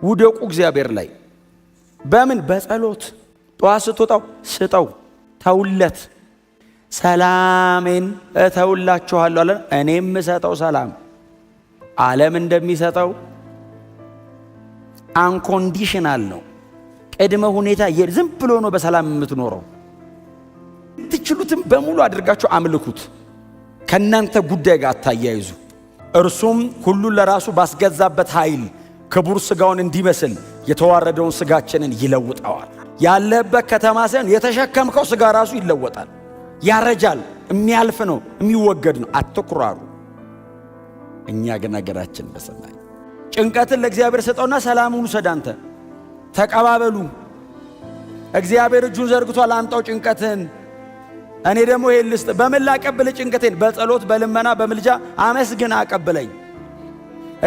ውደቁ እግዚአብሔር ላይ። በምን? በጸሎት። ጠዋት ስትወጣው ስጠው፣ ተውለት። ሰላሜን እተውላችኋለሁ አለ። እኔ የምሰጠው ሰላም ዓለም እንደሚሰጠው unconditional ነው። ቅድመ ሁኔታ ዝም ብሎ ነው በሰላም የምትኖረው። ትችሉትም በሙሉ አድርጋችሁ አምልኩት። ከእናንተ ጉዳይ ጋር አታያይዙ። እርሱም ሁሉን ለራሱ ባስገዛበት ኃይል ክቡር ሥጋውን እንዲመስል የተዋረደውን ሥጋችንን ይለውጠዋል። ያለበት ከተማ ሳይሆን የተሸከምከው ሥጋ ራሱ ይለወጣል፣ ያረጃል፣ የሚያልፍ ነው፣ የሚወገድ ነው። አትኩራሩ። እኛ ግን አገራችን በሰማይ። ጭንቀትን ለእግዚአብሔር ስጠውና ሰላሙን ውሰድ። አንተ ተቀባበሉ። እግዚአብሔር እጁን ዘርግቷል። አምጣው ጭንቀትን፣ እኔ ደግሞ ይሄን ልስጥ። በምን ላቀብል ጭንቀቴን? በጸሎት፣ በልመና፣ በምልጃ አመስግን፣ አቀብለኝ።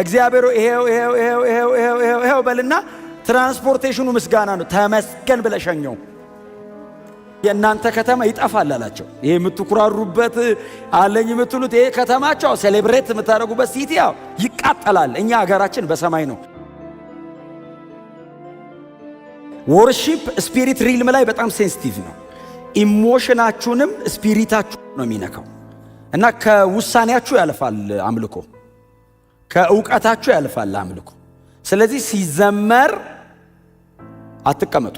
እግዚአብሔር ይሄው ይሄው ይሄው ይሄው ይሄው ይሄው ይሄው በልና transportation ኑ ምስጋና ነው። ተመስገን ብለህ ሸኘው። የእናንተ ከተማ ይጠፋል አላቸው። ይሄ የምትኩራሩበት አለኝ የምትሉት ይሄ ከተማቸው celebrate የምታደርጉበት city ያው ይቃጠላል። እኛ ሀገራችን በሰማይ ነው። Worship spirit realm ላይ በጣም sensitive ነው። Emotion ኣችሁንም spirit ኣችሁ ነው የሚነካው እና ከውሳኔያችሁ ያልፋል አምልኮ፣ ከእውቀታችሁ ያልፋል አምልኮ። ስለዚህ ሲዘመር አትቀመጡ።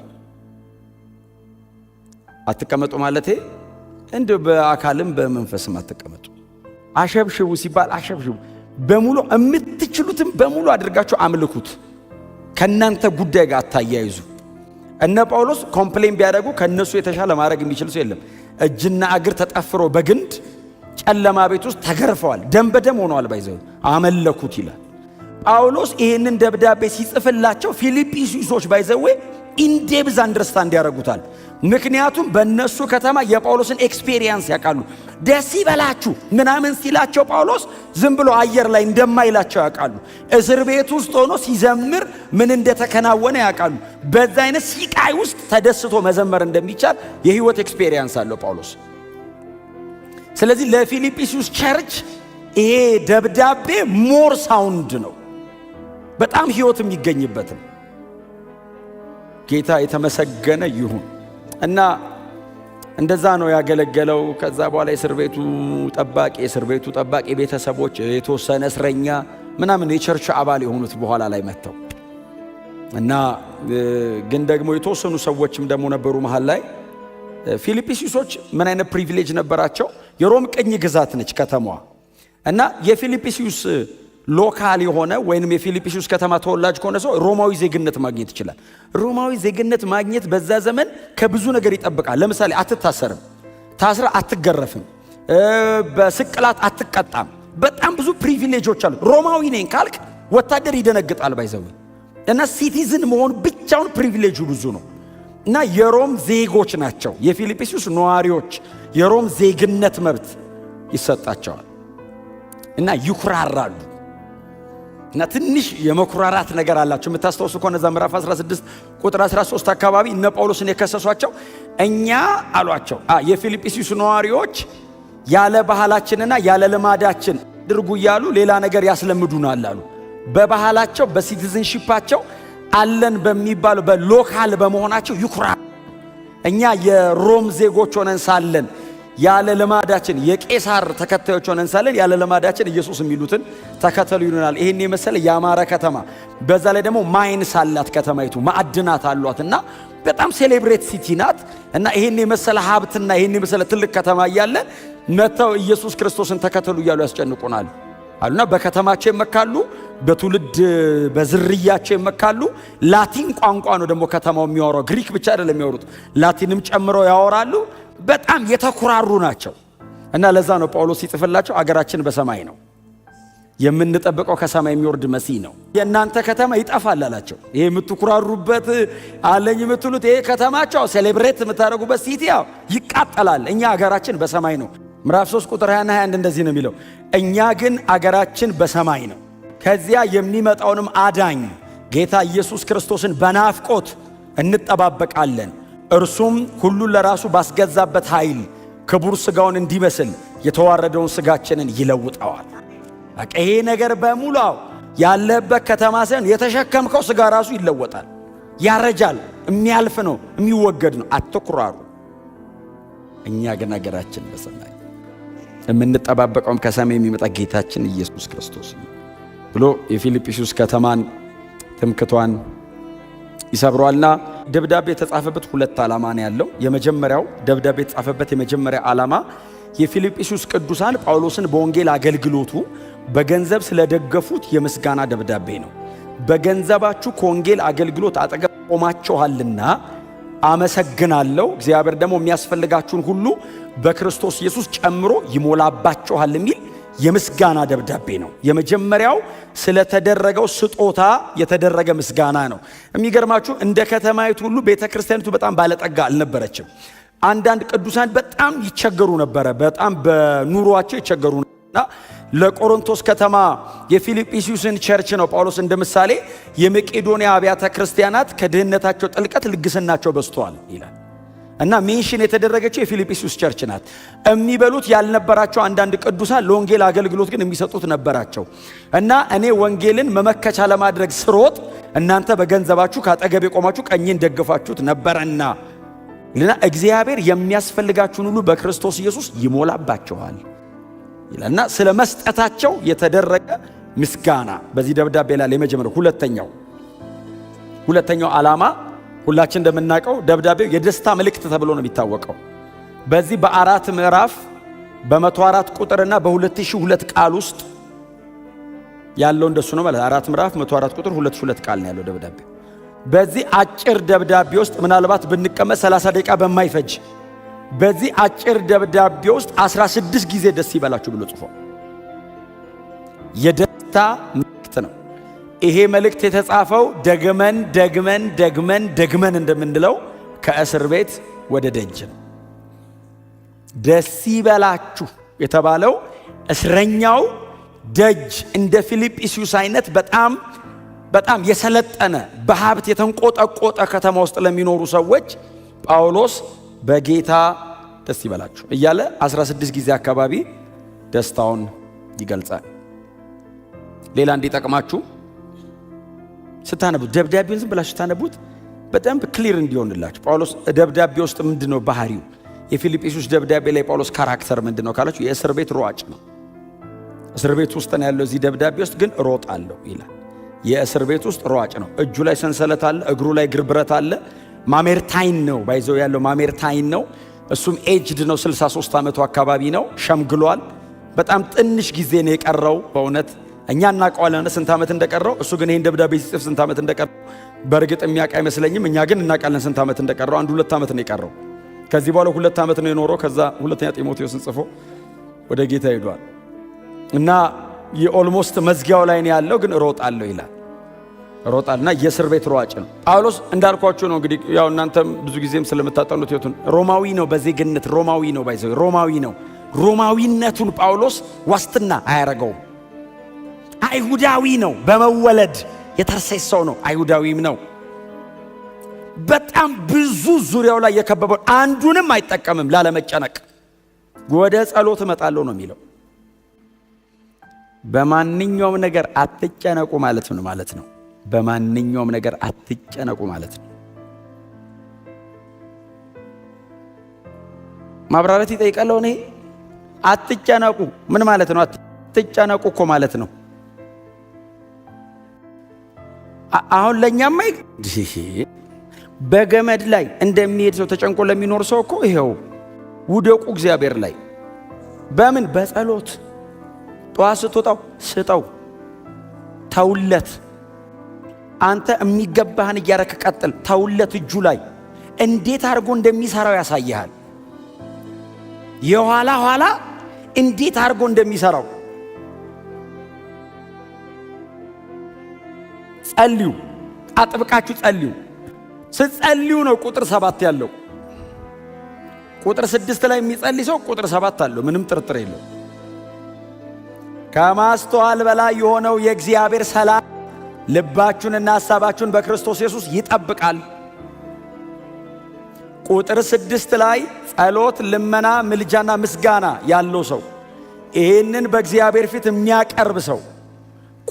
አትቀመጡ ማለቴ እንዲሁ በአካልም በመንፈስም አትቀመጡ። አሸብሽቡ ሲባል አሸብሽቡ። በሙሉ የምትችሉትን በሙሉ አድርጋችሁ አምልኩት። ከእናንተ ጉዳይ ጋር አታያይዙ። እነ ጳውሎስ complain ቢያደርጉ ከእነሱ የተሻለ ማድረግ የሚችል ሰው የለም። እጅና እግር ተጠፍሮ በግንድ ጨለማ ቤት ውስጥ ተገርፈዋል። ደም በደም ሆነዋል። By the way አመለኩት ይላል ጳውሎስ። ይህንን ደብዳቤ ሲጽፍላቸው ፊልጵስዩሶች by the way in depth understand ያደርጉታል። ምክንያቱም በእነሱ ከተማ የጳውሎስን experience ያውቃሉ። ደስ ይበላችሁ ምናምን ሲላቸው ጳውሎስ ዝም ብሎ አየር ላይ እንደማይላቸው ያውቃሉ። እስር ቤት ውስጥ ሆኖ ሲዘምር ምን እንደተከናወነ ያውቃሉ። በዛ አይነት ሲቃይ ውስጥ ተደስቶ መዘመር እንደሚቻል የህይወት experience አለው ጳውሎስ። ስለዚህ ለፊልጵስዩስ church ይሄ ደብዳቤ more sound ነው፣ በጣም ህይወት የሚገኝበትም። ጌታ የተመሰገነ ይሁን እና እንደዛ ነው ያገለገለው። ከዛ በኋላ የእስር ቤቱ ጠባቂ ቤተሰቦች፣ የተወሰነ እስረኛ ምናምን የ church አባል የሆኑት በኋላ ላይ መጥተው እና ግን ደግሞ የተወሰኑ ሰዎችም ደግሞ ነበሩ መሃል ላይ። ፊልጵስዩሶች ምን አይነት privilege ነበራቸው? የሮም ቅኝ ግዛት ነች ከተማዋ እና የፊልጵስዩስ local የሆነ ወይንም የፊልጵስዩስ ከተማ ተወላጅ ከሆነ ሰው ሮማዊ ዜግነት ማግኘት ይችላል። ሮማዊ ዜግነት ማግኘት በዛ ዘመን ከብዙ ነገር ይጠብቃል። ለምሳሌ አትታሰርም፣ ታስረህ አትገረፍም፣ በስቅላት አትቀጣም። በጣም ብዙ privilege ኦች አሉ። ሮማዊ ነኝ ካልክ ወታደር ይደነግጣል by the way። እና citizen መሆን ብቻውን privilege ኡ ብዙ ነው። እና የሮም ዜጎች ናቸው። የፊልጵስዩስ ነዋሪዎች የሮም ዜግነት መብት ይሰጣቸዋል እና ይኩራራሉ። እና ትንሽ የመኩራራት ነገር አላቸው። የምታስታውሱ ከሆነ እዛ ምዕራፍ 16 ቁጥር 13 አካባቢ እነ ጳውሎስን የከሰሷቸው እኛ አሏቸው፣ የፊልጵስዩስ ነዋሪዎች ያለ ባህላችንና ያለ ልማዳችን አድርጉ እያሉ ሌላ ነገር ያስለምዱናል አሉ። በባህላቸው፣ በ citizenship ኣቸው አለን በሚባለው በ local በመሆናቸው ይኩራሉ። እኛ የሮም ዜጎች ሆነን ሳለን ያለ ልማዳችን፣ የቄሳር ተከታዮች ሆነን ሳለን ያለ ልማዳችን ኢየሱስ የሚሉትን ተከተሉ ይሉናል። ይህን የመሰለ ያማረ ከተማ፣ በዛ ላይ ደግሞ mines አላት ከተማይቱ፣ ማዕድናት አሏት እና በጣም celebrate city ናት። እና ይህን የመሰለ ሀብትና ይህን የመሰለ ትልቅ ከተማ እያለ መጥተው ኢየሱስ ክርስቶስን ተከተሉ እያሉ ያስጨንቁናል አሉና በከተማቸው ይመካሉ፣ በትውልድ በዝርያቸው ይመካሉ። ላቲን ቋንቋ ነው ደግሞ ከተማው የሚያወራው፣ ግሪክ ብቻ አይደለም የሚያወሩት፣ ላቲንም ጨምረው ያወራሉ። በጣም የተኩራሩ ናቸው። እና ለዛ ነው ጳውሎስ ሲጽፍላቸው አገራችን በሰማይ ነው፣ የምንጠብቀው ከሰማይ የሚወርድ መሲህ ነው። የእናንተ ከተማ ይጠፋል አላቸው። ይሄ የምትኩራሩበት አለኝ የምትሉት ይሄ ከተማቸው celebrate የምታደርጉበት city ያው ይቃጠላል። እኛ አገራችን በሰማይ ነው። ምዕራፍ 3 ቁጥር 20 21 እንደዚህ ነው የሚለው፣ እኛ ግን አገራችን በሰማይ ነው፣ ከዚያ የሚመጣውንም አዳኝ ጌታ ኢየሱስ ክርስቶስን በናፍቆት እንጠባበቃለን። እርሱም ሁሉን ለራሱ ባስገዛበት ኃይል ክቡር ሥጋውን እንዲመስል የተዋረደውን ሥጋችንን ይለውጠዋል። በቃ ይሄ ነገር በሙሉ ያለህበት ከተማ ሳይሆን የተሸከምከው ስጋ ራሱ ይለወጣል፣ ያረጃል፣ የሚያልፍ ነው፣ የሚወገድ ነው። አትኩራሩ። እኛ ግን አገራችን በሰማይ የምንጠባበቀውም ከሰማይ የሚመጣ ጌታችን ኢየሱስ ክርስቶስ ነው ብሎ የፊልጵስዩስ ከተማን ትምክቷን ይሰብሯልና ደብዳቤ የተጻፈበት ሁለት ዓላማ ነው ያለው። የመጀመሪያው ደብዳቤ የተጻፈበት የመጀመሪያ ዓላማ የፊልጵስዩስ ቅዱሳን ጳውሎስን በወንጌል አገልግሎቱ በገንዘብ ስለደገፉት የምስጋና ደብዳቤ ነው። በገንዘባችሁ ከወንጌል አገልግሎት አጠገብ ቆማችኋልና አመሰግናለሁ፣ እግዚአብሔር ደግሞ የሚያስፈልጋችሁን ሁሉ በክርስቶስ ኢየሱስ ጨምሮ ይሞላባችኋል የሚል የምስጋና ደብዳቤ ነው። የመጀመሪያው ስለተደረገው ስጦታ የተደረገ ምስጋና ነው። የሚገርማችሁ እንደ ከተማይቱ ሁሉ ቤተ ክርስቲያኒቱ በጣም ባለጠጋ አልነበረችም። አንዳንድ ቅዱሳን በጣም ይቸገሩ ነበረ። በጣም በኑሯቸው ይቸገሩ እና ለቆሮንቶስ ከተማ የፊልጵስዩስን church ነው ጳውሎስ እንደ ምሳሌ የመቄዶንያ አብያተ ክርስቲያናት ከድህነታቸው ጥልቀት ልግስናቸው በዝቷል ይላል እና mention የተደረገችው የፊልጵስዩስ church ናት። የሚበሉት ያልነበራቸው አንዳንድ ቅዱሳን ለወንጌል አገልግሎት ግን የሚሰጡት ነበራቸው እና እኔ ወንጌልን መመከቻ ለማድረግ ስሮጥ እናንተ በገንዘባችሁ ካጠገብ የቆማችሁ ቀኝን ደግፋችሁት ነበረና ልና እግዚአብሔር የሚያስፈልጋችሁን ሁሉ በክርስቶስ ኢየሱስ ይሞላባችኋል ይላልና ስለ መስጠታቸው የተደረገ ምስጋና በዚህ ደብዳቤ ላይ የመጀመሪያው። ሁለተኛው ዓላማ ሁላችን እንደምናውቀው ደብዳቤው የደስታ መልእክት ተብሎ ነው የሚታወቀው። በዚህ በአራት ምዕራፍ በ104 ቁጥርና በ2002 ቃል ውስጥ ያለው እንደሱ ነው ማለት አራት ምዕራፍ 104 ቁጥር 2002 ቃል ነው ያለው ደብዳቤ። በዚህ አጭር ደብዳቤ ውስጥ ምናልባት ብንቀመጥ 30 ደቂቃ በማይፈጅ በዚህ አጭር ደብዳቤ ውስጥ 16 ጊዜ ደስ ይበላችሁ ብሎ ጽፏል። የደስታ መልእክት ነው። ይሄ መልእክት የተጻፈው ደግመን ደግመን ደግመን ደግመን እንደምንለው ከእስር ቤት ወደ ደጅ ነው። ደስ ይበላችሁ የተባለው እስረኛው ደጅ እንደ ፊልጵስዩስ አይነት በጣም በጣም የሰለጠነ በሀብት የተንቆጠቆጠ ከተማ ውስጥ ለሚኖሩ ሰዎች ጳውሎስ በጌታ ደስ ይበላችሁ እያለ 16 ጊዜ አካባቢ ደስታውን ይገልጻል። ሌላ እንዲጠቅማችሁ ስታነቡት ደብዳቤውን ዝም ብላችሁ ስታነቡት በደንብ clear እንዲሆንላችሁ ጳውሎስ ደብዳቤ ውስጥ ምንድን ነው ባህሪው? የፊልጵስዩስ ደብዳቤ ላይ ጳውሎስ character ምንድን ነው ካላችሁ የእስር ቤት ሯጭ ነው። እስር ቤት ውስጥ ነው ያለው። እዚህ ደብዳቤ ውስጥ ግን እሮጣለሁ ይላል። የእስር ቤት ውስጥ ሯጭ ነው። እጁ ላይ ሰንሰለት አለ፣ እግሩ ላይ እግር ብረት አለ። ማሜርታይን ነው ባይዘው ያለው ማሜርታይን ነው። እሱም aged ነው፣ 63 ዓመቱ አካባቢ ነው። ሸምግሏል። በጣም ትንሽ ጊዜ ነው የቀረው። በእውነት እኛ እናውቀዋለን ስንት ዓመት እንደቀረው። እሱ ግን ይህን ደብዳቤ ሲጽፍ ስንት ዓመት እንደቀረው በእርግጥ የሚያውቅ አይመስለኝም። እኛ ግን እናውቃለን ስንት ዓመት እንደቀረው። አንድ ሁለት ዓመት ነው የቀረው። ከዚህ በኋላ 2 ዓመት ነው የኖረው። ከዛ ሁለተኛ ጢሞቴዎስን ጽፎ ወደ ጌታ ሄዷል እና የ almost መዝጊያው ላይ ነው ያለው። ግን እሮጣለሁ ይላል ሮጣልና የእስር ቤት ሯጭ ነው ጳውሎስ። እንዳልኳችሁ ነው እንግዲህ ያው እናንተም ብዙ ጊዜም ስለምታጠኑት ሕይወቱን ሮማዊ ነው በዜግነት ሮማዊ ነው ባይዘው ሮማዊ ነው። ሮማዊነቱን ጳውሎስ ዋስትና አያረገውም። አይሁዳዊ ነው በመወለድ የተርሴስ ሰው ነው፣ አይሁዳዊም ነው። በጣም ብዙ ዙሪያው ላይ የከበበው አንዱንም አይጠቀምም ላለመጨነቅ። ወደ ጸሎት እመጣለሁ ነው የሚለው። በማንኛውም ነገር አትጨነቁ ማለት ምን ማለት ነው? በማንኛውም ነገር አትጨነቁ ማለት ነው። ማብራራት ይጠይቃል። እኔ አትጨነቁ ምን ማለት ነው? አትጨነቁ እኮ ማለት ነው። አሁን ለኛማ በገመድ ላይ እንደሚሄድ ሰው ተጨንቆ ለሚኖር ሰው እኮ ይኸው ውደቁ እግዚአብሔር ላይ በምን በጸሎት ጠዋት ስትወጣው ስጠው፣ ተውለት። አንተ የሚገባህን እያረክ ቀጥል። ተውለት እጁ ላይ እንዴት አድርጎ እንደሚሰራው ያሳይሃል። የኋላ ኋላ እንዴት አድርጎ እንደሚሰራው ጸልዩ፣ አጥብቃችሁ ጸልዩ። ስትጸልዩ ነው ቁጥር 7 ያለው። ቁጥር 6 ላይ የሚጸልይ ሰው ቁጥር 7 አለው፣ ምንም ጥርጥር የለው። ከማስተዋል በላይ የሆነው የእግዚአብሔር ሰላም ልባችሁንና ሐሳባችሁን በክርስቶስ ኢየሱስ ይጠብቃል። ቁጥር 6 ላይ ጸሎት፣ ልመና፣ ምልጃና ምስጋና ያለው ሰው ይሄንን በእግዚአብሔር ፊት የሚያቀርብ ሰው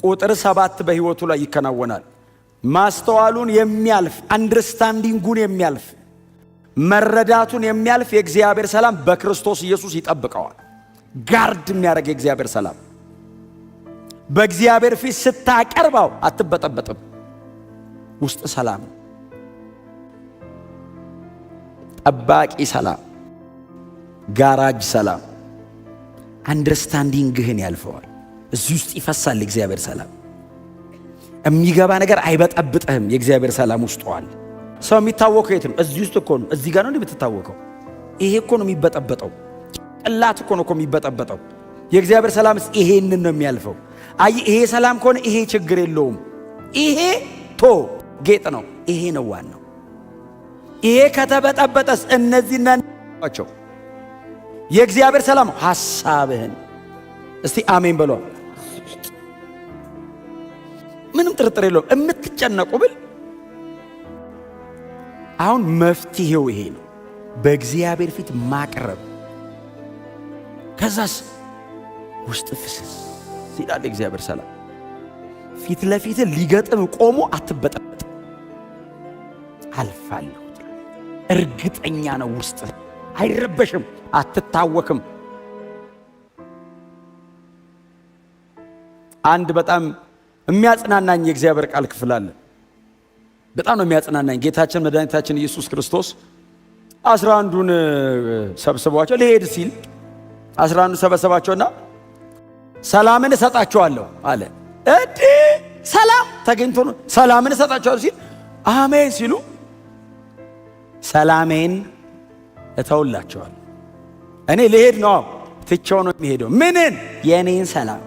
ቁጥር 7 በሕይወቱ ላይ ይከናወናል። ማስተዋሉን የሚያልፍ፣ understanding ኡን የሚያልፍ፣ መረዳቱን የሚያልፍ የእግዚአብሔር ሰላም በክርስቶስ ኢየሱስ ይጠብቀዋል። Guard የሚያደርግ የእግዚአብሔር ሰላም በእግዚአብሔር ፊት ስታቀርበው አትበጠበጥም። ውስጥ ሰላም፣ ጠባቂ ሰላም፣ ጋራጅ ሰላም understanding ህን ያልፈዋል። እዚህ ውስጥ ይፈሳል የእግዚአብሔር ሰላም። የሚገባ ነገር አይበጠብጥህም። የእግዚአብሔር ሰላም ውስጡ አለ። ሰው የሚታወከው የት ነው? እዚህ ውስጥ እኮ ነው። እዚህ ጋር ነው የምትታወከው። ይሄ እኮ ነው የሚበጠበጠው። ጭንቅላት እኮ ነው እኮ የሚበጠበጠው። የእግዚአብሔር ሰላምስ ይሄንን ነው የሚያልፈው። አይ ይሄ ሰላም ከሆነ ይሄ ችግር የለውም። ይሄ ቶ ጌጥ ነው። ይሄ ነው ዋናው። ይሄ ከተበጠበጠስ እነዚህና ናቸው። የእግዚአብሔር ሰላም ሐሳብህን እስቲ አሜን በሏ። ምንም ጥርጥር የለውም። የምትጨነቁ ብል አሁን መፍትሄው ይሄ ነው፣ በእግዚአብሔር ፊት ማቅረብ። ከዛስ ውስጥ ፍስስ ይላል የእግዚአብሔር ሰላም። ፊት ለፊት ሊገጥም ቆሞ አትበጠበጥ። አልፋለሁ፣ እርግጠኛ ነው። ውስጥ አይረበሽም፣ አትታወክም። አንድ በጣም የሚያጽናናኝ የእግዚአብሔር ቃል ክፍል አለ። በጣም ነው የሚያጽናናኝ። ጌታችን መድኃኒታችን ኢየሱስ ክርስቶስ 11ዱን ሰብስቧቸው ሊሄድ ሲል 11ዱ ሰበሰባቸውና ሰላምን እሰጣቸዋለሁ አለ። እዲ ሰላም ተገኝቶ ነው። ሰላምን እሰጣቸዋለሁ ሲል አሜን ሲሉ ሰላሜን እተውላቸዋለሁ። እኔ ልሄድ ነው፣ ትቼው ነው የሚሄደው። ምንን? የእኔን ሰላም፣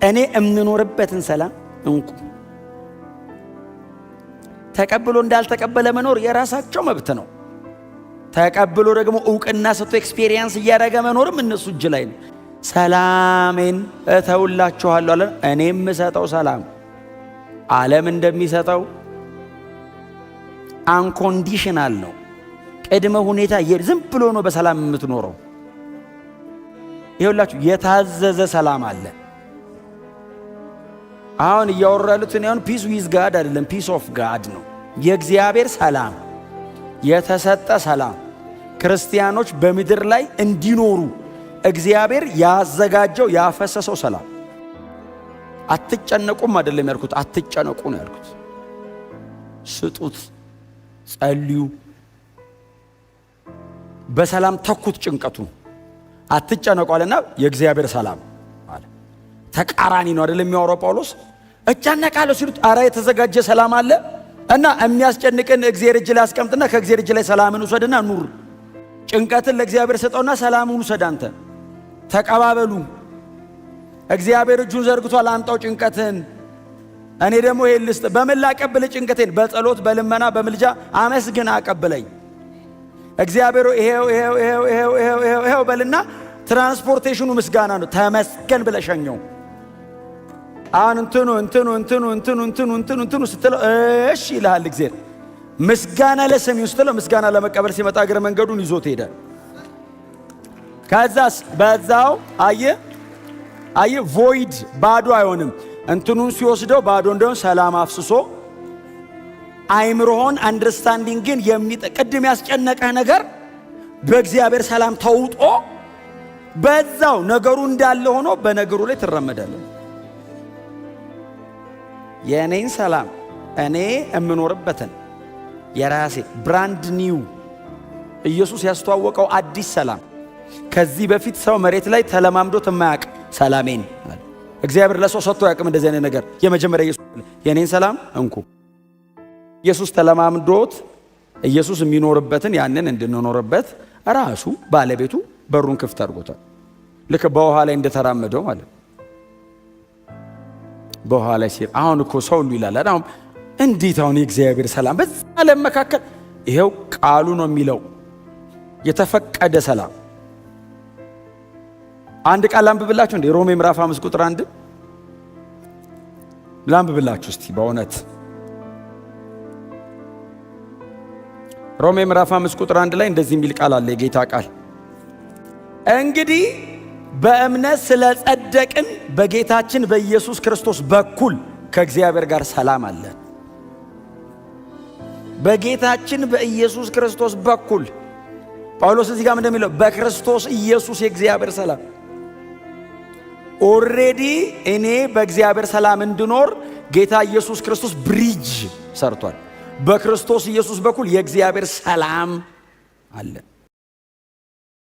እኔ የምኖርበትን ሰላም እንኩ። ተቀብሎ እንዳልተቀበለ መኖር የራሳቸው መብት ነው። ተቀብሎ ደግሞ እውቅና ሰጥቶ experience እያደረገ መኖርም እነሱ እጅ ላይ ነው። ሰላሜን እተውላችኋለሁ አለ። እኔ የምሰጠው ሰላም ዓለም እንደሚሰጠው unconditional ነው። ቅድመ ሁኔታ ዝም ብሎ ነው በሰላም የምትኖረው። ይኸውላችሁ የታዘዘ ሰላም አለ። አሁን እያወሩ ያሉት እኔ አሁን peace with God አይደለም፣ peace of God ነው። የእግዚአብሔር ሰላም፣ የተሰጠ ሰላም፣ ክርስቲያኖች በምድር ላይ እንዲኖሩ እግዚአብሔር ያዘጋጀው ያፈሰሰው ሰላም። አትጨነቁም አይደለም ያልኩት፣ አትጨነቁ ነው ያልኩት። ስጡት፣ ጸልዩ፣ በሰላም ተኩት ጭንቀቱን። አትጨነቁ አለና የእግዚአብሔር ሰላም አለ። ተቃራኒ ነው አይደለም የሚያወራው ጳውሎስ። እጨነቃለሁ ሲሉት አረ የተዘጋጀ ሰላም አለ እና የሚያስጨንቅን እግዚአብሔር እጅ ላይ አስቀምጥና ከእግዚአብሔር እጅ ላይ ሰላምን ውሰድና ኑር። ጭንቀትን ለእግዚአብሔር ስጠውና ሰላምን ውሰድ አንተ። ተቀባበሉ። እግዚአብሔር እጁን ዘርግቷል፣ አምጣው ጭንቀትን። እኔ ደግሞ ይሄን ልስጥ። በምን ላቀብል ጭንቀቴን? በጸሎት፣ በልመና፣ በምልጃ አመስግን አቀብለኝ። እግዚአብሔር ይሄው ይሄው ይሄው ይሄው ይሄው ይሄው ይሄው በልና transportation ኑ ምስጋና ነው። ተመስገን ብለህ ሸኘው። አሁን እንትኑ እንትኑ እንትኑ እንትኑ እንትኑ እንትኑ እንትኑ ስትለው እሺ ይልሃል እግዚአብሔር። ምስጋና ለሰሚው ስትለው ምስጋና ለመቀበል ሲመጣ እግረ መንገዱን ይዞት ሄደ። ከዛስ በዛው አየ አየ void ባዶ አይሆንም። እንትኑን ሲወስደው ባዶ እንደሆን ሰላም አፍስሶ አይምሮህን understanding ን ቅድም ያስጨነቀህ ነገር በእግዚአብሔር ሰላም ተውጦ በዛው ነገሩ እንዳለ ሆኖ በነገሩ ላይ ትራመዳለህ። የእኔን ሰላም፣ እኔ የምኖርበትን የራሴ brand new ኢየሱስ ያስተዋወቀው አዲስ ሰላም፣ ከዚህ በፊት ሰው መሬት ላይ ተለማምዶት የማያውቅ ሰላሜን እግዚአብሔር ለሰው ሰጥቶ አያውቅም። እንደዚህ አይነት ነገር የመጀመሪያ ኢየሱስ የኔን ሰላም እንኩ። ኢየሱስ ተለማምዶት ኢየሱስ የሚኖርበትን ያንን እንድንኖርበት ራሱ ባለቤቱ በሩን ክፍት አድርጎታል። ልክ በውሃ ላይ እንደተራመደው ማለት በውሃ ላይ ሲሄድ አሁን እኮ ሰው ሁሉ ይላል አሁን እንዴት አሁን የእግዚአብሔር ሰላም በዛ ዓለም መካከል ይሄው ቃሉ ነው የሚለው የተፈቀደ ሰላም። አንድ ቃል ላንብብላችሁ እንዴ፣ ሮሜ ምዕራፍ 5 ቁጥር 1 ላንብብላችሁ እስቲ በእውነት። ሮሜ ምዕራፍ 5 ቁጥር 1 ላይ እንደዚህ የሚል ቃል አለ፣ የጌታ ቃል። እንግዲህ በእምነት ስለ ጸደቅን በጌታችን በኢየሱስ ክርስቶስ በኩል ከእግዚአብሔር ጋር ሰላም አለን። በጌታችን በኢየሱስ ክርስቶስ በኩል። ጳውሎስ እዚህ ጋር እንደሚለው በክርስቶስ ኢየሱስ የእግዚአብሔር ሰላም። Already እኔ በእግዚአብሔር ሰላም እንድኖር ጌታ ኢየሱስ ክርስቶስ bridge ሰርቷል። በክርስቶስ ኢየሱስ በኩል የእግዚአብሔር ሰላም አለ።